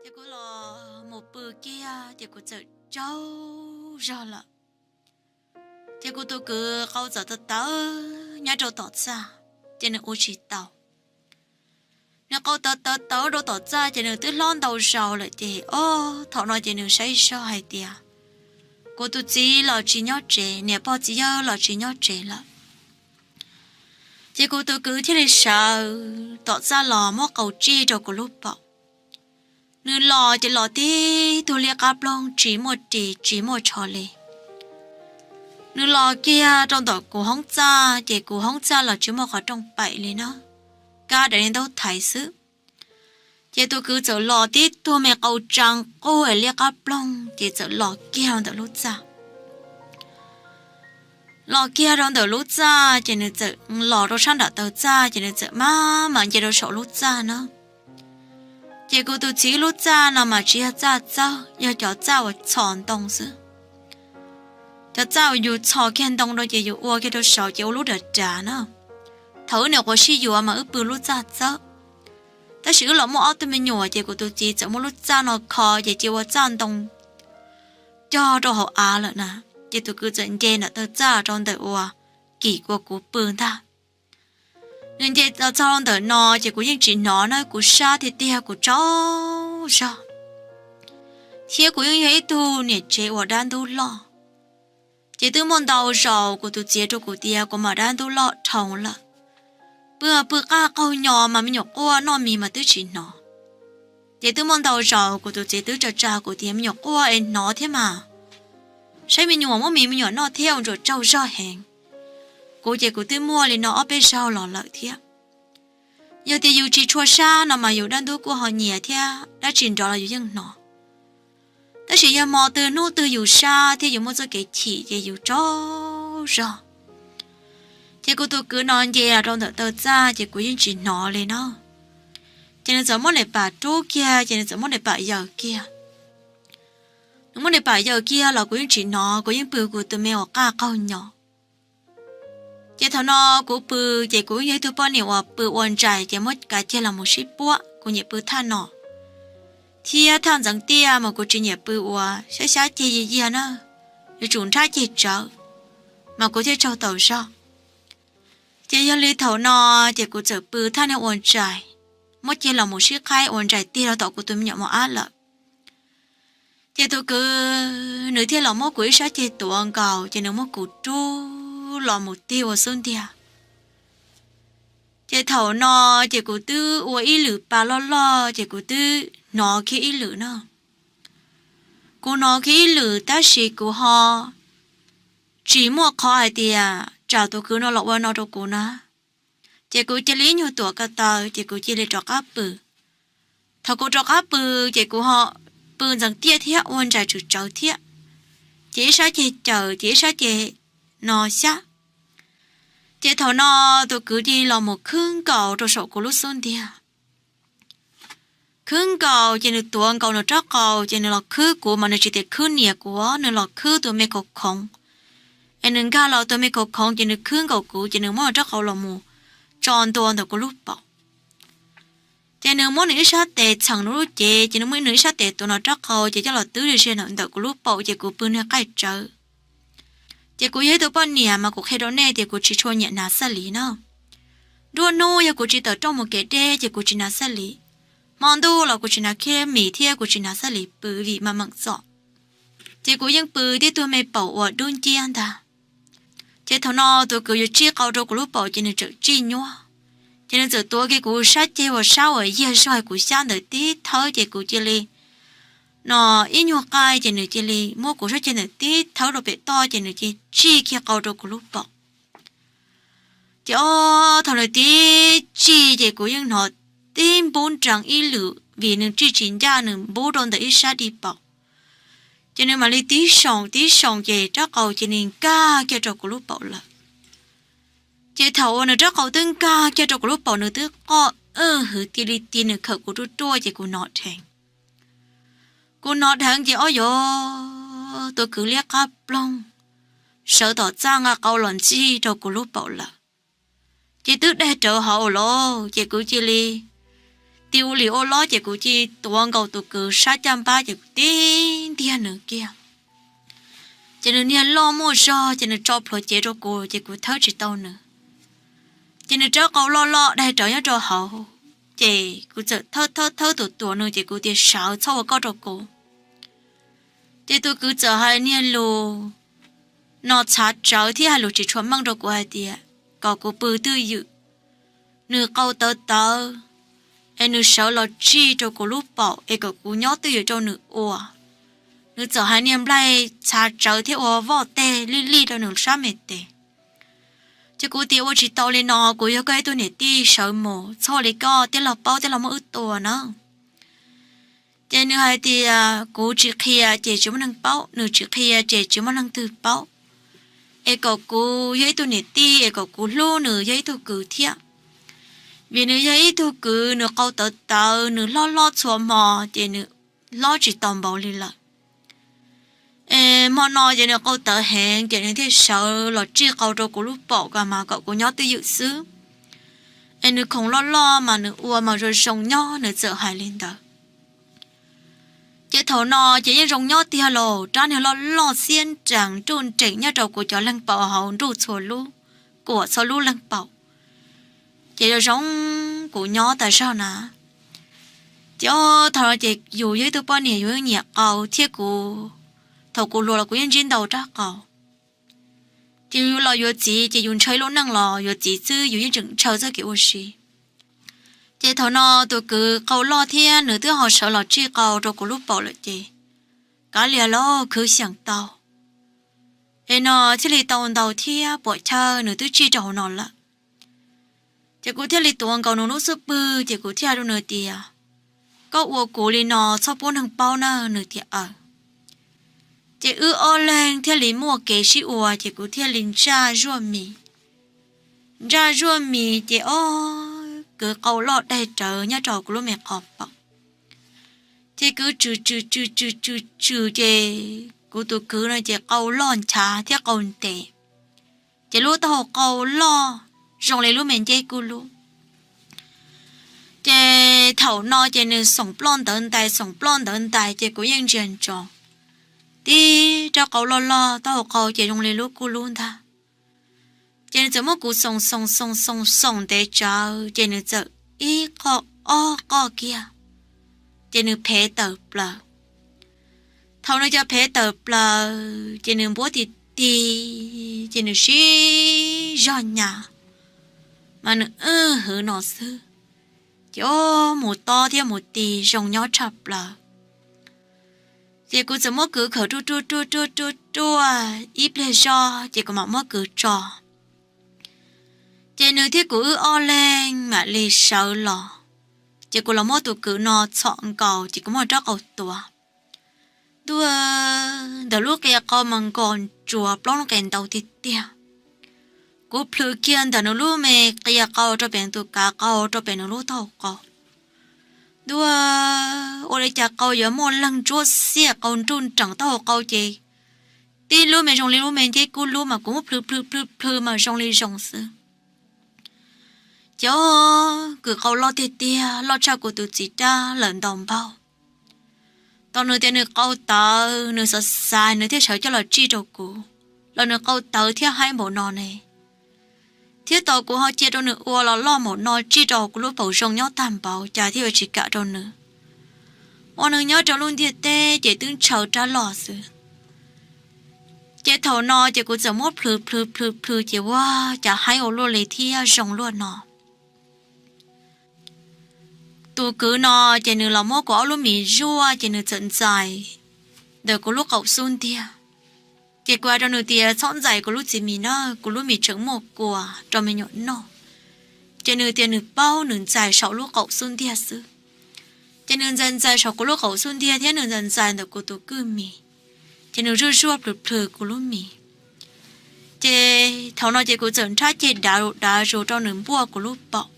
Ces kuv los mus pw kiag ces kuv txawm tsaug zog lawm. Ces kuv tus kwv qau txawm tawv tawv nyob rau tom txaj, ces nws ua tsis tau. Nws qau tawv tawv tawv rau tom txaj ces nws twb hlob ntau zaus lawm ces ob thaum no ces nws saib zog hais tias kuv tus txiv los tsis nyob tsev, niam pog txiv yawg los tsis nyob tsev lawm. Ces kuv tus kwv thiaj li sawv tom txaj los muab qau tsij rau kuv lub paum. Nws los ces los tib tug liab qab ploog tsis muaj ris tsis muaj tsho li. Nws los kiag rau ntawm kuv hoob txaj ces kuv hoob txaj los tsis muaj qhov rooj paim li na, kab daim niag ntaub thaiv xwb. Ces tus kwv txawm los tib tug me qau tsaa quj es liab qab ploog ces txawm los kiag rau ntawm lub txaj. Los kiag rau ntawm lub txaj ces nws txawm los rau sab nram taw txaj ces nws txawm maj mam nce rau saum lub txaj na. Ces kuv tus txiv lub txaj no mas tsis yog txaj txawb, yog cov txaj uas txhos ntoo xwb. Cov txaj uas yus txhos kiag ntoo rau ces yus ua kiag rau saud ces ua lub dav dav na. Thaum wb nyuam qhuav sib yuav mas wb pw lub txaj txawb, tab sis wb los muaj ob tug me nyuam ces kuv tus txiv txawm muab lub txaj no kho ces cia ua txaj ntoo cog rau hauv av lawm na. Ces tus kwv txawm nce nram taw txaj rau ntawm uas kim uas kuv pw ntag. Nws nce los txog rau ntawm no ces kuv yeej tsis hnov na, kuv sab tiag tiag kuv tsaug zog, thiab kuv yeej yog ib tug niam tsev uas dab ntub loj. Ces twb muaj ntau zaus kuv tus txiv rau kuv tias kuv mam dab ntub loj dhau lawm, pw pw qaj qaug nyo mas me nyuam quaj noj mis mas twb tsis hnov. Ces twb muaj ntau zaus kuv tus txiv twb tsa tsa kuv tias me nyuam quaj es hnov thiab mas, saib me nyuam muab mis me nyuam noj thiab ua ntsuam tsaug zog heev. Kuv ces kuv twb muaj li no ob peb zaug los lawm thiab. Yog tias yus tsis tshua sab no mas yus dab ntub kuj ho nyias thiab dab tsi nrov los yus yeej hnov. Tab sis yog hmo twg hnub twg yus sab thiab yus muaj txoj kev chim ces yus tsaug zog. Ces kuv tus kwv no nce los rau ntawm taw txaj ces kuv yeej tsis hnov li no. Ces nws txawm muab niag pam rub kiag ces nws txawm muab niag pam yaws kiag. Nws muab niag pam yaws kiag los kuv yeej tsis hnov, kuv yeej pw kuv tus me uas qaj qaug nyo. Ces thaum no kuv pw, ces kuv yog ib tug poj niam uas pw ua ntsais ces muab kav ceg los mus sib puab, kuv nyiam pw thaj no. Thiab thaj ntxeev tiaj mas kuv tsis nyiam pw ua xyab xyab ceg yiag yiag na, yuav tsum nrhab ceg tsawv, mas kuv thiaj tsaug taus zog. Ces yog li thaum no, ces kuv txawm pw thaj niag ua ntsais, muab ceg los mus sib qhaib ua ntsais tiag rau tom kuv tus me nyuam mos ab lawm. Ces tus kwv nws thiaj los muab kuv ib sab ceg tuav nkaus, ces nws muab kuv rub los mus tig ua xub ntiag. Ces thaum no, ces kuv twb ua ib lwm pa loj loj, ces kuv twb hnov kiag ib lwm na. Kuv hnov kiag ib lwm tab sis kuv ho tsis muaj qhov hais tias tsam tus kwv no los ua no rau kuv na. Ces kuv cia li ib nyuag tuam ko taw, ces kuv cia li rov qab pw. Thaum kuv rov qab pw, ces kuv ho pw ntxeev tiaj thiab ua ntsais tswm tsawv thiab, ces ib sab ceg caws, ces ib sab ceg no xyab. Ces thaum no tus kwv cia li los mus khwb nkaus rau saum kuv lub xub ntiag. Khwb nkaus ces nws tuav nkaus nws rab qau, ces nws los khwb kuv mas nws tsis tias khwb nias kuv, nws los khwb tus me khauv khoov. Es nws nkag los tus me khauv khoov ces nws khwb nkaus kuv, ces nws muab nws rab qau los mus tso ntua ntawm kuv lub paum. Ces nws muab nws ib sab tes txheem nws lub cev, ces nws muab nws ib sab tes tuav nws rab qau, ces coj los twb ze ze ntawm kuv lub paum, ces kuv pw niag qaij tsawv. Ces kuv yog ib tug poj niam mas kuv qhia rau nej tias kuv tsis tshua nyiam hnav xab lis na. Nruab hnub yog kuv tsis tawm rooj mus kev deb ces kuv tsis hnav xab lis. Hmo ntuj los kuv tsis hnav khiab mis thiab kuv tsis hnav xab lis pw vim mas meem txom. Ces kuv yeej pw tib tug me paum uas dub nciab ntag. Ces thaum no tus kwv yuav tsij qau rau kuv lub paum ces nws txawm tsij nyuaj. Ces nws txawm tuav kiag kuv sab ceg uas sab uas yiag zog kuv xyab ntawd tib thawb, ces kuv cia li no ib nyuag qaij, ces nws cia li muab kuv sab ceg ntawd tib thawb rau pem toj, ces nws cia li tsij kiag qau rau kuv lub paum. Ces ob thaum nws tib tsij ces kuv yeej hnov tib npub nrees ib lwm, vim nws tsij tsis ncaj, nws npub rau ntawm ib sab dig paum. Ces nws mam li tib soom tib soom ces rab qau cia li nkag kiag rau kuv lub paum lawm. Ces thaum uas nws rab qau twb nkag kiag rau kuv lub paum, nws twb qoj wj hwv ti li ti, nws khawm kuv ruaj ruaj ces kuv hnov dheev. Kuv hnov dheev ces ob yog tus kwv liab qab ploog sawv tom txaj nqa qau los ntxig rau kuv lub paum lawm. Ces twb daig rawv hauv lawm, ces kuv cia li ti ua li ua lob ces kuv cia li tuav nkaus tus kwv sab caj npab ces kuv tib ntiag nws kiag. Ces nws niag loj muaj zog ces nws tso plhuav cev rau kuv ces kuv thawb tsis tau nws. Ces nws rab qau loj loj daig rawv nyob rau hauv, ces kuv txawm thawb thawb thawb tuam tuam nws ces kuv tias sawv txhob ua koj rau kuv. Ces tus kwv txawm hais niag lus no txhav tsawv thiab hais lus tsis tshua meej rau kuv hais tias kom kuv pw twj ywm. Nws qau tawv tawv, es nws sawv los tsij rau kuv lub paum es kom kuv nyob twj ywm rau nws ua. Nws txawm hais niag nplaig txhav tsawv thiab ua voj teg lij lij rau nws sab me tes. Ces kuv tias ua tsis tau li no, kuv yog koj ib tug niam tij, sawv mus, txhob li koj, tij laug paub tij laug muab wb tua na. Ces nws hais tias kuv tsis qhia ces tsis muaj neeg paub, nws tsis qhia ces tsis muaj leej twg paub. Es kom kuv yog ib tug niam tij es kom kuv hlub nws yog ib tug kwv thiab. Vim nws yog ib tug kwv, nws qau tawv tawv, nws hlob hlob txhua hmo ces nws hlob tsis tau npaum li lawm. Es hmo no ces nws qau tawv heev ces nws thiaj sawv los tsij qau rau kuv lub paum ko mas kom kuv nyob twj ywm xwb. Es nws khoom loj loj mas nws ua mas zoo zoo nyob, nws txawm hais li ntawd. Ces thaum no ces yeej zoo nyob tiag los rab niag loj loj xiab nrees nruj nreem nyob rau kuv cov leeg paum hauv nruj txhua lub, kuam txhua lub leeg paum. Ces zoo zoo kuv nyob tas zog na. Ces thaum no ces yus yog ib tug poj niam yus yeej nyiam qau thiab kuv, thaum kuv hluas los kuv yeej ntsib ntau rab qau. Ces yus los yuav txiv ces yus ntshaw ib lub neej los yuav txiv xwb yus yeej tseem ntshaw txoj kev ua si. Ces thaum no tus kwv qau loj thiab nws twb ho sawv los tsij qau rau kuv lub paum lawm ces kav liam los khwv xyeem tau. Es no thiaj li tau ntau thiab puam chawj nws twb tsij rau hauv no lawm. Ces kuv thiaj li tuav nkaus nws lub xub pwg ces kuv thiaj hais rau nws tias, koj ua kuv li no txhob pub neeg paub na, nws tias aw. Ces wb ob leeg thiaj li muaj kev sib ua ces kuv thiaj li ntsaj zuaj mis. Ntsaj zuaj mis ces ob kwv qau loj daig rawv nyob rau kuv lub me qhov paum. Ces kwv tswm tswm tswm tswm tswm tswm ces kuv tus kwv no ces qau loj nchav thiab qau ntev. Ces lub taub hau qau loj zoo li lub me nceb kub lub. Ces thaum no ces nws xoom ploj ntawv ntais xoom ploj ntawv ntais ces kuv yeej ntsia ntsoov. Tib rab qau loj loj taub hau qau ces zoo li lub kub lub ntag. Ces nws txawm muab kuv xoom xoom xoom xoom xoom ntev tsawv ces nws txawm ib qoj ob qoj kiag, ces nws phev tawm plaws. Thaum nws cov phev tawm plaws ces nws npuab ti ti, ces nws sib zog nyas, mas nws wb hwv no xwb. Ces mus tob thiab mus ti zoo nyob tshaj plaws. Ces kuv txawm muab kwv khawm ruaj ruaj ruaj ruaj ruaj ruaj ib pliag zog ces kuv mam muab kwv tso. Ces nws thiab kuv wb ob leeg mam li sawv los. Ces kuv los muab tus kwv no txhom nkaus ces kuv muab rab qau tuav. Ntuj, ntawm lub qia qau mas nkos ntsuav plaub lub qe ntau tiag tiag. Kuv plhws kiag ntawm nws lub me qia qau rau pem tus kav qau rau pem nws lub taub hau qau. Ntuj, ua li cas qau yuav muaj leeg ntsuab xiaj qau nruj nreem taub hau qau ces tib lub me zoo li lub me nceb kub lub mas kuv muab plhws plhws plhws plhws mas zoo li zoo xwb. Ces kwv qau loj tiag tiag, loj tshaj kuv tus txiv rab lawm ntau npaug. Thaum nws tias nws qau tawv, nws xav xav nws thiaj sawv coj los tsij rau kuv, los nws qau tawv thiab haib npaum no ne. Thiab thaum kuv ho cia rau nws ua los loj npaum no tsij rau kuv lub paum zoo nyob tag npaum cas thiaj yuav tsis kam rau nws. Ua neeg nyob rau lub ntiaj teb ces twb ntshaw rab loj xwb. Ces thaum no ces kuv txawm muab plhws plhws plhws plhws ces ua cas haib ua luaj li thiab zoo luaj no. Tus kwv no ces nws los muab kuv ob lub mis zuaj ces nws txawm ntxais ntawm kuv lub qaum xub ntiag. Ces kuv hais rau nws tias txhob ntxais kuv lub txiv mis na, kuv lub mis tseem muaj kua rau me nyuam noj. Ces nws tias nws paub, nws ntxais saum lub qaum xub ntiag xwb. Ces nws ntxais ntxais saum kuv lub qaum xub ntiag thiab nws ntxais ntxais ntawm kuv tus kwj mis. Ces nws zuaj zuaj plhws plhws kuv lub mis. Ces thaum no ces kuv txawm nrhab ceg dav dav zus rau nws npuaj kuv lub paum.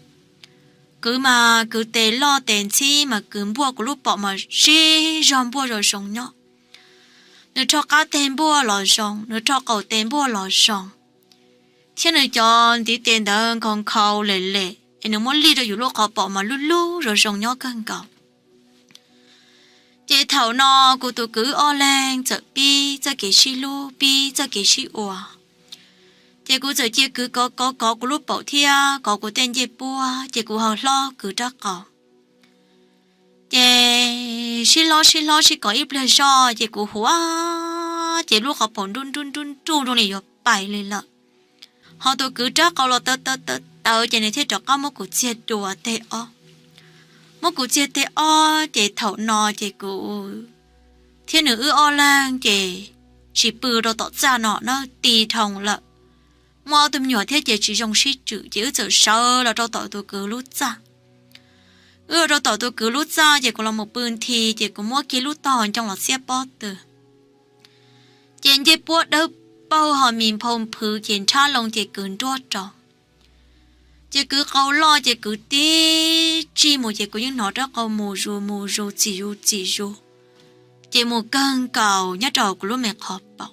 Kwv mas kwv tes loj tes ntxhib mas kwv npuaj kuv lub paum mas sib zog npuaj zoo zoo nyob. Nws rho qab teg npuaj los zoo, nws rho qaum tes npuaj los zoo, thiab nws cov ntiv tes ntawd nkhaus nkhaus lem lem, es nws muab lij rau yus lub qhov paum mas lub lub zoo zoo nyob kawg nkaus. Ces thaum no kuv tus kwv wb ob leeg txawm pib txoj kev sib hlub pib txoj kev sib ua. Ces kuv txawm cia kwv kov kov kov kuv lub paum thiab kov kuv tej ncej puab ces kuv ho hlob kwv rab qau. Ces sib hlob sib hlob sib kov ib pliag zoj ces kuv huav ces lub qhov paum nruj nruj nruj nruj zoo li yuav pais li lawm. Ho tus kwv rab qau los tawv tawv tawv tawv ces nws thiaj rov qab muab kuv txiag dua teg ob. Muab kuv txiag teg ob ces thaum no ces kuv thiab nws wb ob leeg ces tsis pw rau tom txaj no na, ti dhau lawm. Muaj ob tug me nyuam thiab ces tsis zoo sib tswm ces wb txawm sawv los rau tom tus kwv lub txaj. Wb los rau tom tus kwv lub txaj ces kuv los mus pw nthi ces kuv muab kiag lub tog ncoo los txiab pob tw. Ces ncej puab dawb paug ho mis nphau nphwv ces nrhab loo ces kwv nruab rau. Ces kwv qau loj ces kwv tib tsij mus ces kuv yeej hnov rab qau mus zus mus zus txim zus txim zus. Ces mus kawg nkaus nyob rau kuv lub me qhov paum.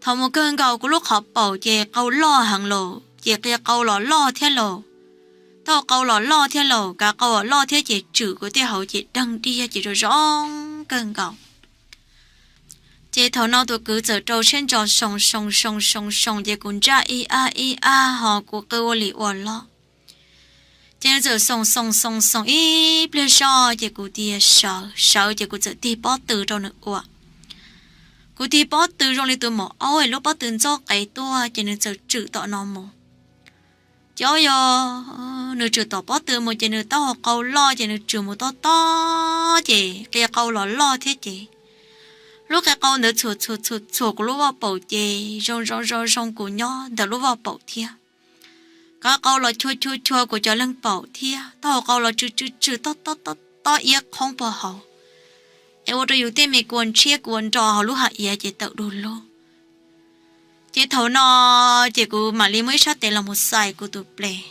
Thaum mus kawg nkaus kuv lub qhov paum ces qau loj heev lauj, ces qia qau los loj thiab lauj. Taub hau qau los loj thiab lauj, kav qau los loj thiab ces tswm kuv tej hauv ces deeg diaj ces zoo zoo kawg nkaus. Ces thaum no tus kwv txawm rau siab ntso soo soo soo soo soo ces kuv ntsaj ib ab ib ab ho kuv qw ua li ua loj. Ces nws txawm xoom xoom xoom xoom ib pliag zoj ces kuv tias sawv sawv ces kuv txawm tig pob tw rau nws ua. Kuv tig pob tw zoo li tus maum aub es lub pob tw ntxob qev tuaj ces nws txawm tswm tom no mus. Ces ob yog nws tswm tom pob tw mus ces nws taub hau qau loj ces nws tswm mus tob tob ces qia qau los loj thiab ces lub qia qau ntawd txhuam txhuam txhuam txhuam kuv lub vaj paum ces zoo zoo zoo zoo kuv nyob ntawm lub vaj paum thiab. Kav qau los chua chua chua kuv cov leeg paum thiab taub hau qau los tsw tsw tsw tob tob tob tob iab qhoob puag hauv, es ua rau yus tej me kua ntshiab kua nro hauv lub haj iav ces tawm du lug. Ces thaum no ces kuv mam li muab ib sab tes los mus xais kuv tus ples.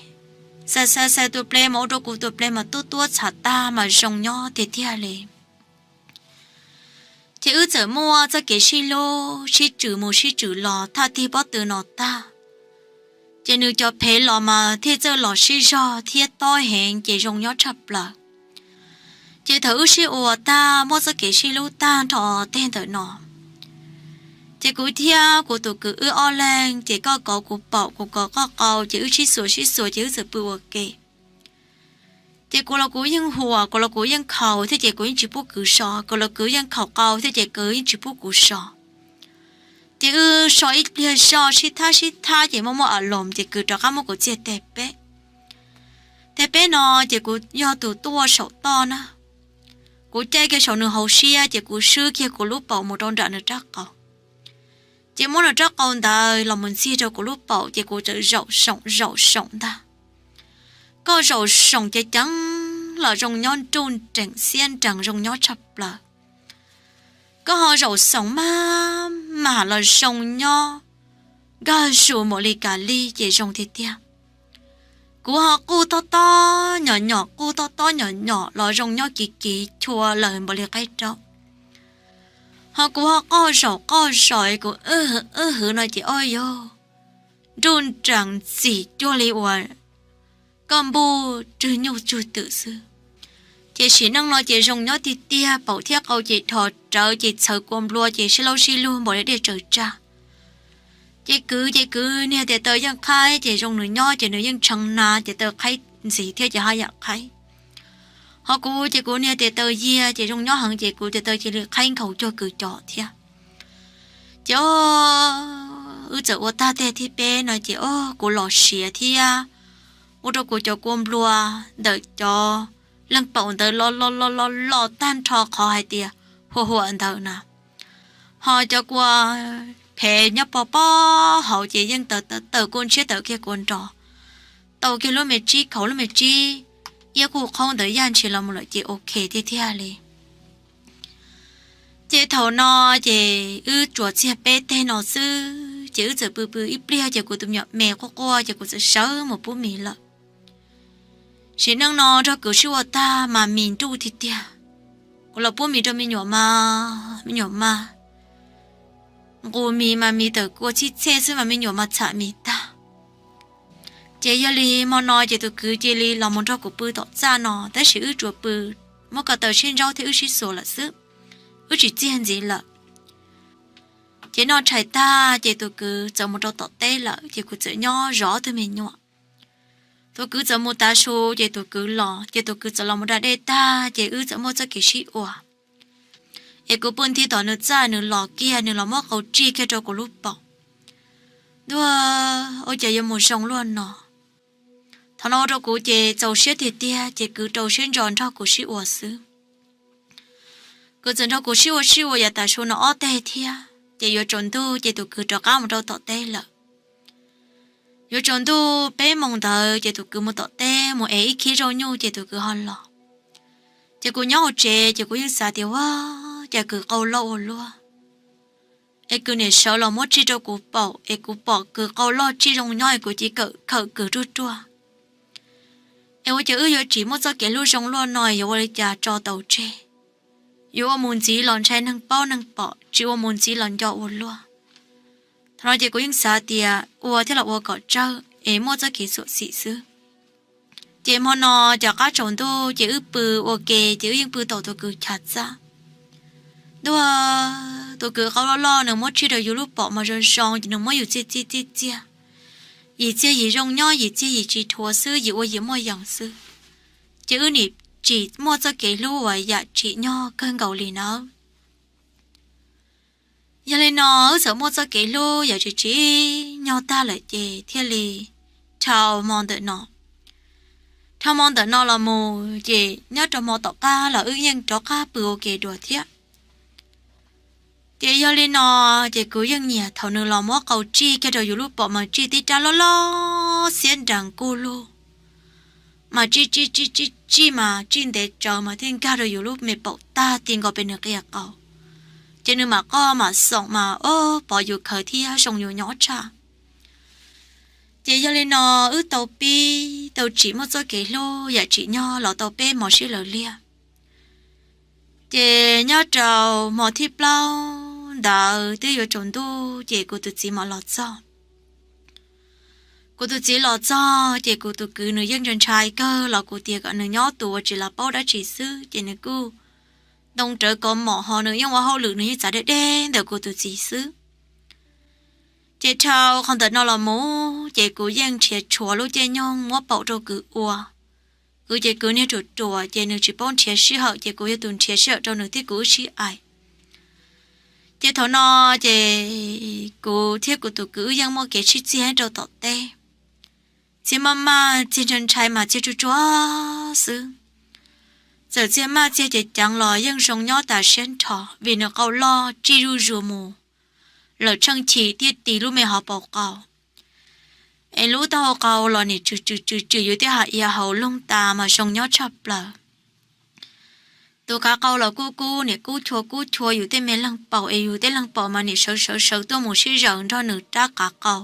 Xais xais xais tus ples mas ua rau kuv tus ples mas tuab tuab txhav tag mas zoo nyob tiag tiag li. Ces wb txawm muaj txoj kev sib hlub sib tswm mus sib tswm los thaj tig pob tw no tag. Ces nws cov phev los mas thiaj txawj los sib zog thiab tob heev ces zoo nyob tshaj plaws. Ces thaum wb sib ua tag muaj txoj kev sib hlub tag nrho teg ntawm no, ces kuv thiab kuv tus kwv wb ob leeg ces koj kov kuv paum kuv kov koj qau ces wb sib xuas sib xuas ces wb txawm pw ua ke. Ces kuv los kuv yeej huam kuv los kuv yeej khaus thiab ces kuv yeej tsis pub kwv so, kuv los kwv yeej khaus qau thiab ces kwv yeej tsis pub kuv so. Ces wb so ib pliag zoj sib thab sib thab ces muaj muaj a loos ces kwv rov qab muab kuv txiag teg peb. Teg peb no ces kuv yog tus tuaj saum toj na. Kuv caij kiag saum nws hauv siab ces kuv swb kiag kuv lub paum mus rau nram nws rab qau. Ces muab nws rab qau ntawd los mus ntxig rau kuv lub paum ces kuv txawm zaum soom zaum soom ntag. Koj zaum soom ceev ceev los zoo nyob nruj nreem xiab nrees zoo nyob tshaj plaws. Koj ho zaum soom maj mam los zoo nyob nkag zus npaum li kas li ces zoo tiag tiag. Kuv ho quj tob tob nyom nyom quj tob tob nyom nyom los zoo nyob kiv kiv chua lawm npaum li qaib raub. Ho kuv ho qoj zaum qoj zaum kuv wb hwv wb hwv no ces ob yog nruj nrees ntxim cuag li uas koj npuj tswg nyuj tswg twm xwb. Ces sim neej no ces zoo nyob tiag tiag, paum thiab qau ces dhos rawv ces txhawv kua nplua ces sib laub sib lug npaum li dej tsaws tsag. Ces kwv ces kwv niag tes taw yeej qhaib ces zoo nws nyob ces nws yeej tshee na ces taw qhaib ntxiv thiab ces haj yam qhaib. Ho kuv ces kuv niag tes taw yiag ces zoo nyob heev ces kuv tes taw cia li qhaib nkhaus cuag kwv cov thiab. Ces o, wb txawm ua tag teg thib peb no ces o kuv los siav thiab, ua rau kuv cov kua nplua ntawm cov leeg paum ntawd los los los los los tag nrho qhov hais tias huam huam ntawd na. Ho cov kua phev nyob pob pob hauv ces yeej tawm tawm tawm kua ntshiab tawm kiag kua nrog, tau kiag lub me tsib khaus lub me tsib iab kuj qhaub ntawd yaj ntshis los mus lawm ces ok tiag tiag li. Ces thaum no ces wb tsuas txiag peb teg no xwb ces wb txawm pw pw ib pliag ces kuv tus me nyuam me quaj quaj ces kuv txawm sawv mus pub mis lawm. Sim neej no nrog kwv sib ua tag mas mis nruj tiag tiag. Kuv los pub mis rau me nyuam mas me nyuam mas nqus mis mas mis tawm kua txhij txhej xwb mas me nyuam mas txham mis tag. Ces yog li hmo no ces tus kwv cia li los mus nrog kuv pw tom txaj no, tab sis wb tsuas pw muab ko taw sib ntsaub thiab wb sib xuas lawm xwb, wb tsis txiag ntxiv lawm. Ces noj tshais tag ces tus kwv txawm mus rau tom teb lawm, ces kuv txawm nyob zov ob tug me nyuam. Tus kwv txawm mus tav su, ces tus kwv los, ces tus kwv txawm los mus da dej tag, ces wb txawm muaj txoj kev sib ua. Es kuv pw nti tom nws txaj, nws los kiag, nws los muab qau tsij kiag rau kuv lub paum. Ntuj, ua cas yuav mus zoo luaj no. Thaum no ua rau kuv ces txaus siab tiag tiag, ces kwv rau siab ntso nrog kuv sib ua xwb. Kwv txawm nrog kuv sib ua sib ua yav tav su no ob teg thiab, ces yuav tsaus ntuj ces tus kwv rov qab mus rau tom teb lawm. Yuav tsaus ntuj peb moos ntawd ces tus kwv mus tom teb mus ev ib khib zaub nyuj ces tus kwv ho los. Ces kuv nyob hauv tsev ces kuv yeej xav tias, ua cas kwv qau loj ua luaj, es kwv niam sawv los muab tsij rau kuv paum, es kuv pom kwv qau loj tsij zoo nyob es kuv cia li khawm kwv ruaj ruaj. Es ua cas wb yuav tsis muaj txoj kev hlub zoo luaj no, yuav ua li cas tso tau tseg? Yuav ua mus ntxiv los ntshai neeg paub neeg pom, tsis ua mus ntxiv los nco ua luaj. Thaum no ces kuv yeej xav tias ua thiab los ua kom tsawg es muaj txoj kev xyuam xim xwb. Ces hmo no cov qab tsaus ntuj ces wb pw ua ke ces wb yeej pw tom tus kwv chav txaj. Ntuj, tus kwv qau loj loj nws muab tsij rau yus lub paum mas zoo zoo ces nws muab yus txiag txiag txiag txiag. Yim txiag yim zoo nyob, yim txiag yim tsis dhuav xwb, yim ua yim muaj yees xwb. Ces wb nim tsim muaj txoj kev hlub uas yam tsim nyog kawg nkaus li nawb. Yog li no wb txawm muaj txoj kev hlub yam tsim tsim nyog tag lawm ces thiaj li dhau hmo ntawm no. Dhau hmo ntawm no los mus ces nyob rau hmo tom qab los wb yeej rov qab pw ua ke dua thiab. Ces yog li no, ces kuv yeej nyiam thaum nws los muab qau tsij kiag rau yus lub paum mas tsij tib rab loj loj xiab nrees kuj lug, mas tsij tsij tsij tsij tsij mas tsij ntev tsawv mas thiaj nkag rau yus lub me paum tag ti nkaus pem nws qia qau. Ces nws mam qoj mam xoom mas ob pov yus khawv thiab zoo yus nyob tshaj. Ces yog li no wb tau pib tau tsim muaj txoj kev hlub yam tsim nyog los tau peb hmo sib law liag. Ces nyob rau hmo thib plaub ntawd twb yuav tsaus ntuj ces kuv tus txiv mam los txog. Kuv tus txiv los txog ces kuv tus kwv nws yeej ntshai ntshai kawg los kuv tias kom nws nyob tus ua tsis los paub dab tsi xwb ces nws kuj ntoo rawv kaus mom ho nws yeej ua hauj lwm nws yeej txav deb deb ntawm kuv tus txiv xwb. Ces dhau qhov ntawm no los mus ces kuv yeej nrhiav tshuav lub caij nyoog muab paum rau kwv ua. Kwv ces kwv niag ruam ruam ces nws tsis paub nrhiav sij hawm ces kuv yog tus nrhiav sij hawm rau nws thiab kuv wb sib aim. Ces thaum no ces kuv thiab kuv tus kwv wb yeej muaj kev sib txiag rau tom teb. Txiag maj maj txiag ntshai ntshai mas txiag tsuag tsuag xwb. Txawm txiag maj txiag ceev ceev los yeej zoo nyob tas siab nrho vim nws qau loj tsij zuj zus mus lawm tsheej chim thiaj tis lub me hauv paus qau. Es lub taub hau qau los nim tswm tswm tswm tswm yus tej hauv ia hauv loog tas mas zoo nyob tshaj plaws. Tus qav qau los kuj kub nim kub chua kub chua yus tej me leeg paum es yus tej leeg paum mas nim sawv sawv sawv tuaj mus sib zaws nrog nws rab qav qau,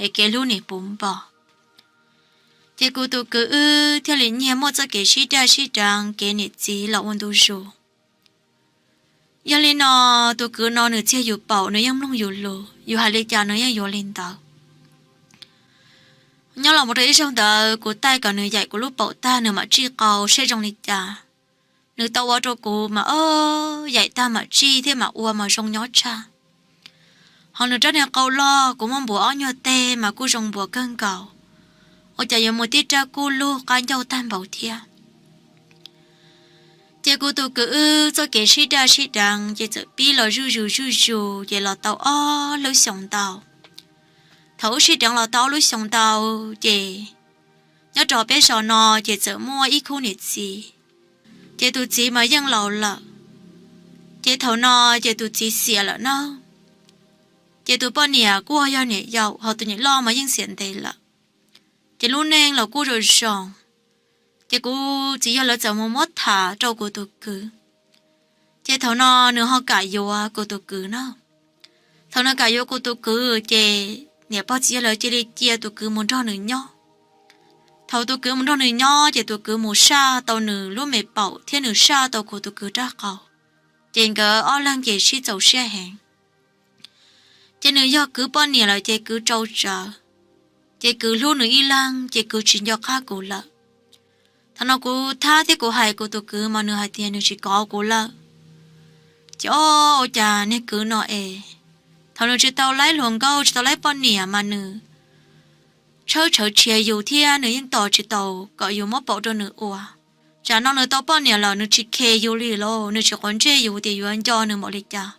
es kev hlub nim puv npo. Ces kuv tus kwv wb thiaj li nyiag muaj txoj kev sib daj sib deev kev niam txiv los ua ntu zus. Yog li no, tus kwv no nws txiag yus paum nws yeej mloog yus lus, yus hais li cas nws yeej yuav li ntawd. Nyob los mus rau ib zaug ntawd kuv taij kom nws yaim kuv lub paum tag nws mam tsij qau seb zoo li cas. Nws tau ua rau kuv mas o, yaim tag mam tsij thiab mam ua mas zoo nyob tshaj. Ho nws rab niag qau loj kuv muab npuav ob nyuag teg mas kuj zoo npuav kawg nkaus, ua cas yuav mus tib rab kub lug qab ncauj tag npaum thiab. Ces kuv tus kwv wb txoj kev sib daj sib deev ces txawm pib los zuj zus zuj zus ces los tau ob lub xyoos ntau. Thaum wb sib deev los tau ob lub xyoos ntau ces nyob rau peb zos no ces txawm muaj ib khub niam txiv, ces tus txiv mas yeej laus lawm. Ces thaum no ces tus txiv xiam lawm na. Ces tus poj niam kuj yog niam yau, ho tus niam loj mas yeej xiam ntev lawm. Ces lub neej los kuj zoo zoo. Ces kuv txiv yawg lawv txawm mus muab tham rau kuv tus kwv. Ces thaum no nws ho kam yuav kuv tus kwv na. Thaum nws kam yuav kuv tus kwv ces niam pog txiv yawg lawv cia li cia tus kwv mus nrog nws nyob. Thaum tus kwv mus nrog nws nyob ces tus kwv mus saj tau nws lub me paum thiab nws saj tau kuv tus kwv rab qau. Ces nkawd ob leeg ces sib txaus siab heev. Ces nws yog kwv poj niam lawm ces kwv rau tsawv. Ces kwv hlub nws ib leeg ces kwv tsis nco qab kuv lawm. Thaum no kuv thab thiab kuv hais kuv tus kwv mas nws hais tias nws tsis kov kuv lawm. Ces ob, ua cas niag kwv no es thaum nws tsis tau laib hluas nkauj tsis tau laib poj niam mas nws tshawb tshawv tshiav yus thiab nws yeej tos tsis tau kom yus muab paum rau nws ua. Tsam no nws tau poj niam lawm nws tsis khes yus li los nws tsis quav ntsej yus tias yuav nco nws npaum li cas.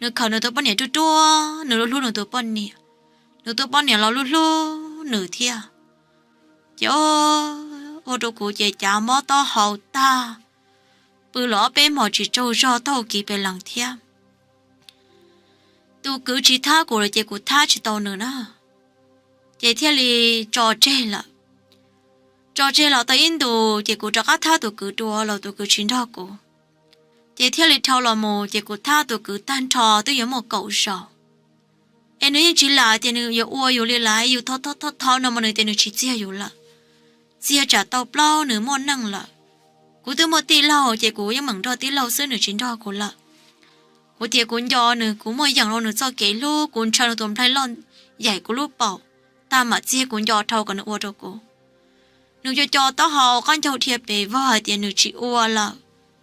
Nws khaws nws tus poj niam ruaj ruaj, nws hlub hlub nws tus poj niam, nws tus poj niam los hlub hlub nws thiab. Ces ua rau kuv ces cav mob taub hau tag, pw los ob peb hmos tsis tsaug zog taug kev pes lees thiab. Tus kwv tsis thab kuv lawm ces kuv thab tsis tau nws na, ces thiaj li tso tseg lawm. Tso tseg los tau ib ntus ces kuv rov qab thab tus kwv dua los tus kwv tsis nrog kuv. Ces thiaj li dhau los mus ces kuv thab tus kwv tag nrho twb yuav muaj kaum zaus. Es nws yeej tsis lam tias nws yuav ua yus li lawm, yus thov thov thov no mas nws tias nws tsis txiag yus lawm. Txiag tsam tau plaub nws muaj neej lawm. Kuv twb muaj tij laug ces kuv yeej meem nrog tij laug xwb nws tsis nrog kuv lawm. Kuv tias kuv nco nws, kuv muaj yeem rau nws txoj kev hlub, kuv ntshaw nws tus nplaig loj yaim kuv lub paum, tag mam txiag kuv nco dhau kom nws ua rau kuv. Nws co co taub hau qab ncaug dhia pes vog hais tias nws tsis ua lawm,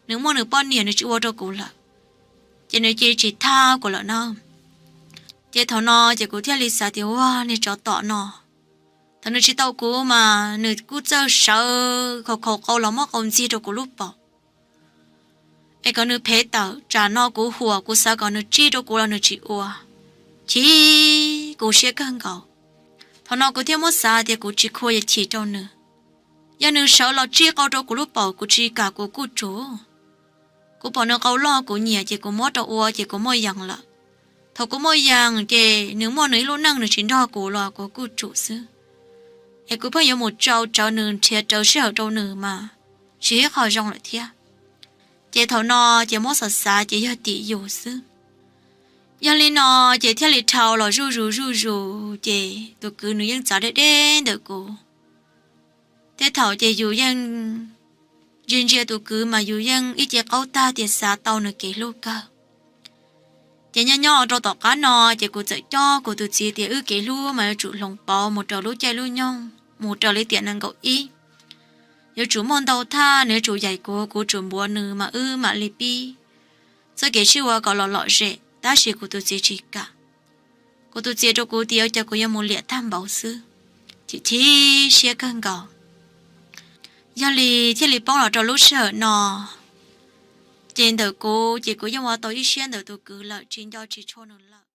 nws muaj nws poj niam nws tsis ua rau kuv lawm. Ces nws cia li tsis thab kuv lawm na. Ces thaum no ces kuv thiaj li xav tias ua niag tsov tom no, thaum nws tsis tau kuv mas nws kuj txawj sawv khaus khaus qau los muab qau ntxiag rau kuv lub paum. Es kom nws phem tawm tsam no kuv huam kuv xav kom nws tsij rau kuv los nws tsis ua, chim kuv siab kawg nkaus. Thaum no kuv thiaj muab xav tias kuv tsis khuv yam chim rau nws. Yog nws sawv los tsij qau rau kuv lub paum kuv tsis kam kuv kuj tsum. Kuv pom nws qau loj kuv nyiam ces kuv muab rau ua ces kuv muaj yees lawm. Thaum kuv muaj yees ces nws muaj nws ib lub neej nws tsis nrog kuv los kuv kuj tsum xwb. Es kuv pheej yuav mus tsau tsawv nws nrhiav rawv sij hawm rau nws mas tsis ib qho zoo lawm thiab. Ces thaum no ces muab xav xav ces yog tim yus xwb. Yog li no ces thiaj li dhau los zuj zus zuj zus ces tus kwv nws yeej txav deb deb ntawm kuv. Tej thaum ces yus yeej ntsia ntsia tus kwv mas yus yeej ib ce qaug tag tias xav tau nws kev hlub kawg. Ces nyob nyob rau tom qab no ces kuv txawm coj kuv tus txiv tias wb kev hlub mas yuav tsum hloov pauv mus raws lub caij lub nyoog mus raws li tiam nees nkaum ib. Yuav tsum muaj ntau thaj nws yuav tsum yaim kuv, kuv tsum npuav nws mas wb mam li pib txoj kev sib ua kom los lom zem tab sis kuv tus txiv tsis kam. Kuv tus txiv rau kuv tias ua cas kuv yuav mus liam tag npaum xwb, chim chim siab kawg nkaus. Yog li thiaj li poob los rau lub sij hawm no. Ces ntawm kuv ces kuv yeej ua tau ib siab ntawm tus kwv lawm tsis nco tsis tshua nws lawm.